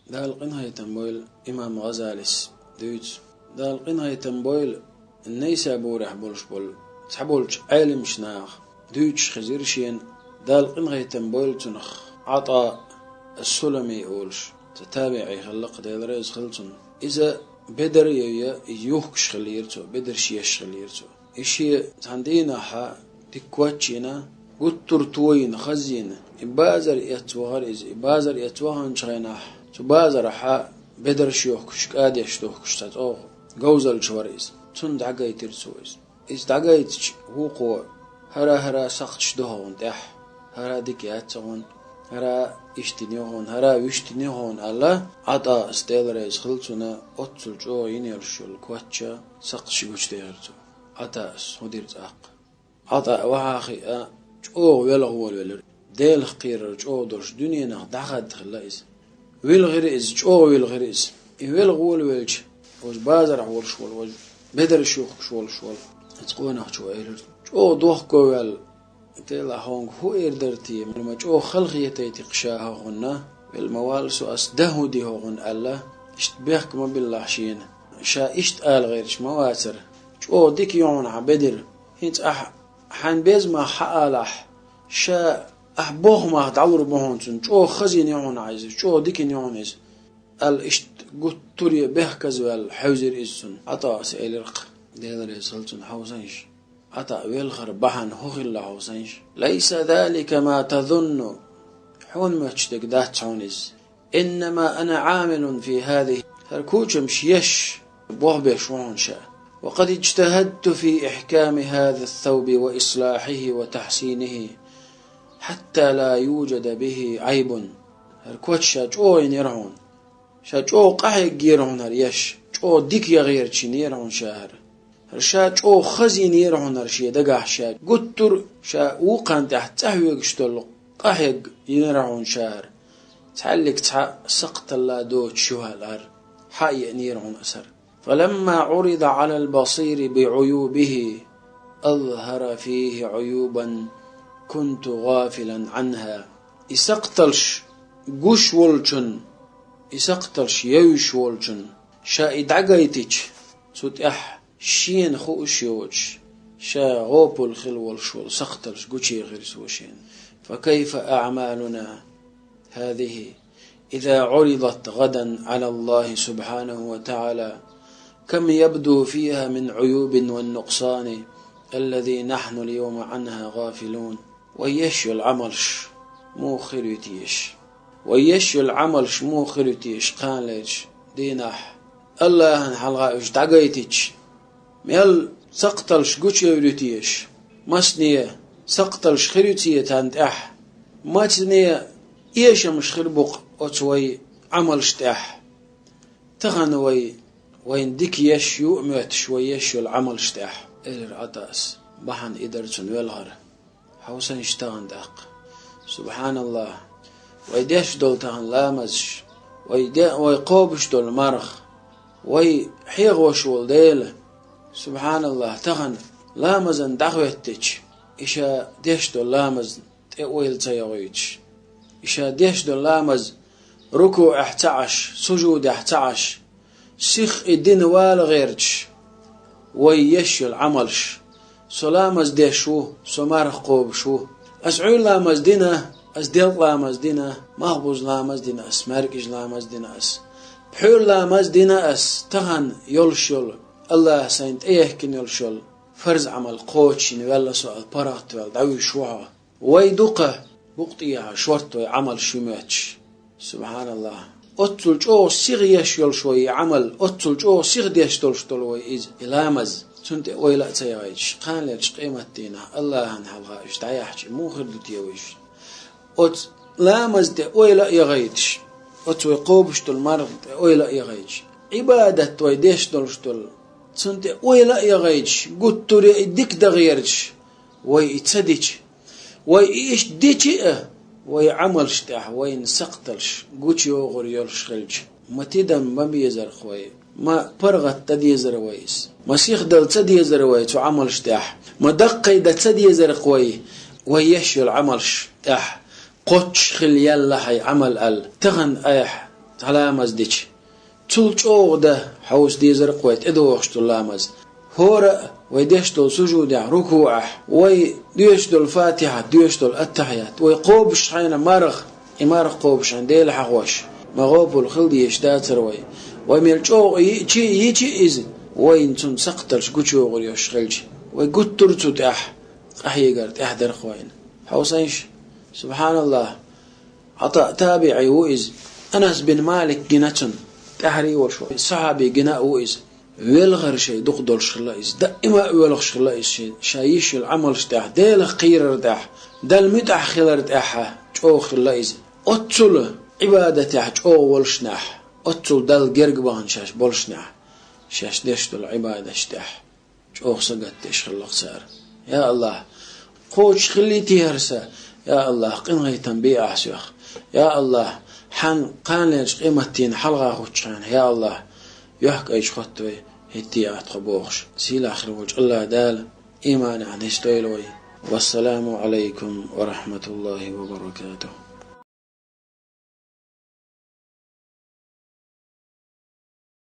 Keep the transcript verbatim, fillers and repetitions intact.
Дала къинхетам бойла имам ГӀазалис дуьйцу. Дала къинхетам бойла Найсабурехь болуш болу цхьаболчу Ӏеламчу наха дуьйцуш хезира шена, Дала къинхетам бойла цунах, Ӏата ас-Сулами олуш, цхьа табиӀий хилла-кх, Дела реза хила цунна. Иза бедар а йой, иза юхкуш хиллера цо, бедарш еш хиллера цо. И шен цхьана дийнахь дика коч а йина, гуттар а тойина, хазйина, и базар эцна вахара иза, и базар эцна ваханчу хенахь, цу базарахь бедарш йохкуш, кӀадеш дохкуш цхьа чӀогӀа говзалча вара иза. Цунна дӀагайтира цо иза. Иза дӀагайтича, вукхо: «ХӀара-хӀара сакхташ ду хьуна тӀехь, хӀара дика яц хьуна, хӀара иштта йина ю хьуна, хӀара вуьшта йина ю хьуна», — аьлла, Ӏатас, Дела реза хила цунна, оццул чӀогӀа йина йолуш йолу коч а, сакхташ гучудехира цо. Ӏатас хӀун дира цӀаккха? Ӏата ваха а хиъна, чӀогӀа велха волавелира. Делах кхерар чӀогӀа долуш дуьненах дӀахадда хилла иза. Вилхира иза, чӀогӀа вилхира иза. И велха волавелча, важа базарахь волуш волу, важа бедарш юхкуш волуш волу оцу къонахчо элира: «ЧӀогӀа дохковаьлла, Дела, хьуна хӀун эр дара те, ма чӀогӀа халахетайтира ша хьо хьуна, велла ма валла со, ас дан хӀун ди хьо хьуна», — аьлла, иштта бехк ма биллахь шена. Ша иштта ала гӀерташ ма вацара: «ЧӀогӀа дика ю хьуна хьан бедар. ХӀинца ахь хьайн безамах хьаалахь, ша ахь бохамах дӀалур бу хьуна цунна, чӀогӀа хазйина ю хьуна хьан иза, чӀогӀа дика йина ю хьуна иза», — аьлла, иштта гуттаре бехказаваьлла хьевзира иза цунна. Ӏатас элира-кх, Дела реза хила цунна: «Хьовсийша, Ӏата велхар бахьана хӀун хилла хьовсийша. Лайса залика ма тазунну, хьуна моьттуш дерг дац хьуна иза. Иннама ана Ӏамилун фи хазихи, хӀара кучамаш еш, болх беш ву хьуна ша. Ва къад иджтахадту фи ихками хаза ас-савби ва ислахьихи ва тахьсинихи, хьатта ла юджада бихи Ӏайбун». ХӀара коч ша чӀогӀа йинера хьуна. Ша чӀогӀа къахьеггера хьуна хӀара еш, чӀогӀа дика яхьерчинера хьуна ша хӀара. ХӀара ша чӀогӀа хазйинера хьуна хӀара шен дагахь ша. Гуттар а ша вукханна тӀехь цӀа хьоьгуш долу къахьег йинера хьуна ша хӀара. Цхьаьллиг цхьа сакхталла доцуш ю хьала хӀара. Хьа а еанера хьуна аса хӀара. Фаламма Ӏурида Ӏалал басири би Ӏуюбихи, азхара фихи Ӏуюбан кунту гӀафилан Ӏанха. И сакхталш гуш волчун, и сакхталш евзаш волчун, ша и дӀагайтича, цу тӀехь шена хууш йоцуш, ша гӀопал хила волуш волу сакхталш гучуехира цо шена. Фа кайфа аъмалуна хазихи, иза Ӏуридат гӀадан Ӏала Аллахи субхьанаху ва тагӀала, кам ябду фиха мин Ӏуюбин ва нукъсани, аллази нахьну ал-йовма Ӏанха гӀафилун. Вай еш йолу Ӏамалш муха хир ю теша? Вай еш йолу Ӏамалш муха хир ю теша кханалерчу дийнахь? Аллахьан хьалха уьш дӀагайтича, мел сакхталш гучуевр ю теша? Масане сакхталш хир ю те тхан тӀехь? Масане эшамаш хир бу-кх оцу вай Ӏамалш тӀехь? Тахана вай, вайн дика еш ю а моьттуш, вай еш йолу Ӏамалш тӀехь, элира Ӏатас. Бахьана и дара цунна велхар. Хьовсийша тахана тӀаккха. Субхьаналлахь. Вай деш долу тахана ламазаш, вай де-, вай кхобуш долу марха, вай хьехош волу Дела. Субхьаналлахь, тахана ламазан дӀахӀоьттича, и ша деш долу ламаз тӀе ойла ца йогӀуьйтуш, и ша деш долу ламаз рукуӀехь ца Ӏаш, сужудехь ца Ӏаш, сиха и дина вала гӀерташ, вай еш йолу Ӏамалш: со ламаз деш ву, со марха кхобуш ву, ас Ӏуьйра ламаз дина, ас делкъа ламаз дина, малхбуза ламаз дина ас, маьркӀажа ламаз дина ас, пхьуьйра ламаз дина ас, тахана йолуш йолу, Аллахьа сайна тӀеяхкина йолуш йолу фарз Ӏамал кхочушйина ваьлла со аьлла, паргӀатваьлла дӀавуьйш ву хьо. Вай дукха букъа тӀехьа шортта вай Ӏамалш ю моьттуш. Субхьаналлахь. Оццул чӀогӀа сиха еш йолуш вай и Ӏамал, оццул чӀогӀа сиха деш долуш долу вай иза, и ламаз. Цунна тӀе ойла а ца яхийтуш, кханалерчу къематдийнахь Аллахьан хьалха уьш дӀаяхьча, и муха хир ду те вайша? Оцу ламаз тӀе ойла а яхийтуш, оцу вай кхобуш долу марха тӀе ойла а яхийтуш, Ӏибадат вай деш долуш долу, цунна тӀе ойла а яхийтуш, гуттаре и дика дан гӀерташ, вай и ца дича, вай и иштта дичи а, вай Ӏамалш тӀехь вайна сакхталш гучуйогӀур йолуш хилча, ма тидам ма безар-кх вай, ма паргӀат дан дезар вай иза, ма сихдала ца дезар вай цу Ӏамалш тӀехь, ма даккхий дан ца дезар-кх вай, вай еш йолу Ӏамалш тӀехь. Кхоччуш хила яьлла хьайн Ӏамал аьлла, тахана айхьа цхьа ламаз дича. Цул чӀогӀа дан хьовса дезар-кх вай тӀедогӀуш долу ламаз. ХӀора а вай деш долу сужудехь, рукуӀехь, вай доьшуш долу Фатихьат, доьшуш долу Аттахьят, вай кхобуш хьайна марха, и марха кхобуш хьайна Дела хьахош, ма гӀопал хила дезаш дацара вай. Вай мел чӀогӀа йиъча а, йича а иза, вайна цунна сакхталш гучуйогӀур йолуш хилча, вай гуттар а цу тӀехь къахьегар тӀехь дара-кх вайна. Хьовсийша, субхьаналлахӀ, Ӏата табиӀий ву иза, Анас бин Малик гина цунна, тӀаьхьарий волуш ву, сахьаби гина а ву иза. Велхар шайн дукха долуш хилла иза, даима а воьлхуш хилла иза шен, ша йиш йолу Ӏамалш тӀехь, Делах кхерар тӀехь, Далла муьтӀахь хилар тӀехь чӀогӀа хилла иза. Оццул Ӏибадатехь чӀогӀа волушнехь, оццул Далла герга бахана шаьш болушнехь, шаьш деш долу Ӏибадаташ тӀехь чӀогӀа сагатдеш хилла-кх цара. Я АллахӀ, кхочуш хиллий те хӀара са? Я АллахӀ, къинхетам бе Ахь соьх. Я АллахӀ, хьан кханалерчу къематдийнан хьалха хӀуттучу хенахь, я АллахӀ, йохкайчу хоттаве хӀетте а тхо бохуш. Сийлахь хир волчу АллахӀ Дала иманехь нисдойла вай. Вассаламу Ӏалайкум ва рахьматуллахӀи ва баракатухӀ.